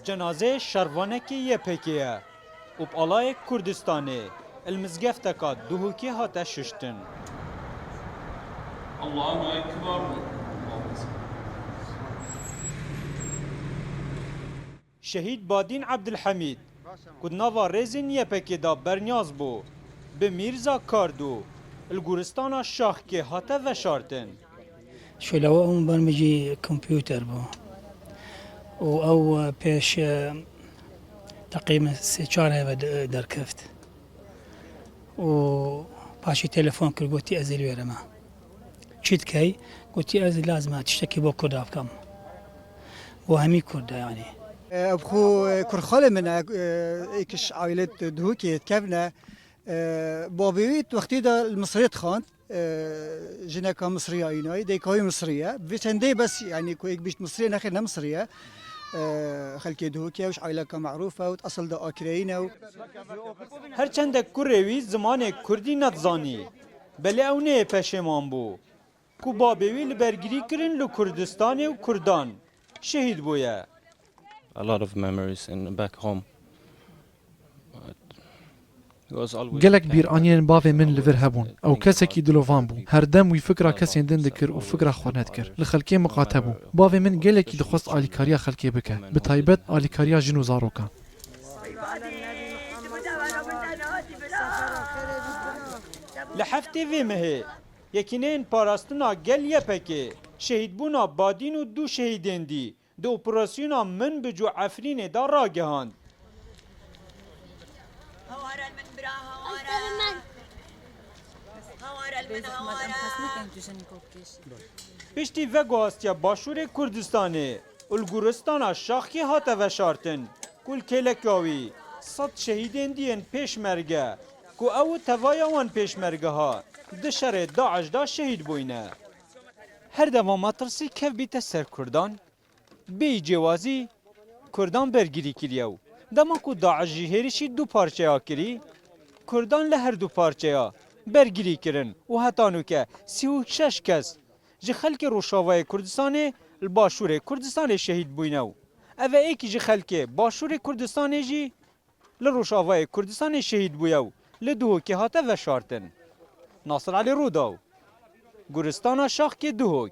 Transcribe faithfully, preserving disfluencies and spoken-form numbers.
Cenazeyê şervanekî Y P G ye û bi alayê Kurdistanê li mizgefteka Duhokê hate şiştin. Allahu Ekber. Şehîd Badîn Ebdilhemîd, ku di nava rêzên Y P G de bernyaz bû, bi Mîrza Kardo li goristana Şaxkê hate veşartin. Şoylewa ew bermicî kompûter bû û ew pêş teqrîben sê çar heve derkeft û paşî telefon kir, gotî ez ê li wê re me. Çi dikey? Gotî ez lazim e tiştekî bo Kurda bikim. Bo hemî Kurda yanî. Ev xwe kurxalê min e, êk ji aîlê Duhokê dikevne. Babê wî wextê de li Misirê dixwand. Jineka Misirî ya înayî, dêka wî Misirî ye. Vê çendê bes, yanî ku êk bîst Misirî ye, nexêr ne Misirî ye. Xelkê Duhokê ye û ji aîleka merûf e û di esil de Akireyî ne û. Her çendek kurê wî zimanê kurdî nedizanî, belê ew neyê peşêman bû ku babê wî li bergirîkirin li Kurdistanê û kurdan şehîd bûye. A lot of memories in back home. Gelek bîraniyên bavê min li vir hebûn. Ew kesekî dilovan bû. Her dem wî fikra kesên din dikir û fikra xwe nedikir. Li xelkê miqate bû. Bavê min gelekî dixwest alîkariya xelkê bike. Bi taybet alîkariya jin û zarokan. Li heftê vê mehê, yekîneyên parastina gel Y P G şehîdbûna Badîn û du şehîdên dî di operasyona Minbic û Efrînê de ragihand. Hawara min bira hawara. Hawara min hawara. Piştî veguhastiya Başûrê Kurdistanê û li goristana Şaxkê hate veşartin ku li kêleka wî sed şehîdên dî yên pêşmerge ku ew û tevaya wan pêşmergeha di şerê DAIŞ de şehîd bûyne. Her dema metirsî kevbîte ser kurdan, bêyî cêwazî kurdan bergirî kiriye û dema ku DAIŞ jî hêrişî du parçeya kirî, kurdan li her du parçeya bergirî kirin û heta nûke sî û şeş kes ji xelkê Rojavayê Kurdistanê li Başûrê Kurdistanê şehîd bûyne û ev e êkî ji xelkê Başûrê Kurdistanê jî li Rojavayê Kurdistanê şehîd bûye û li Duhokê hate veşartin. Nasir Elî Rûdaw, Goristana Şaxkê, Duhok.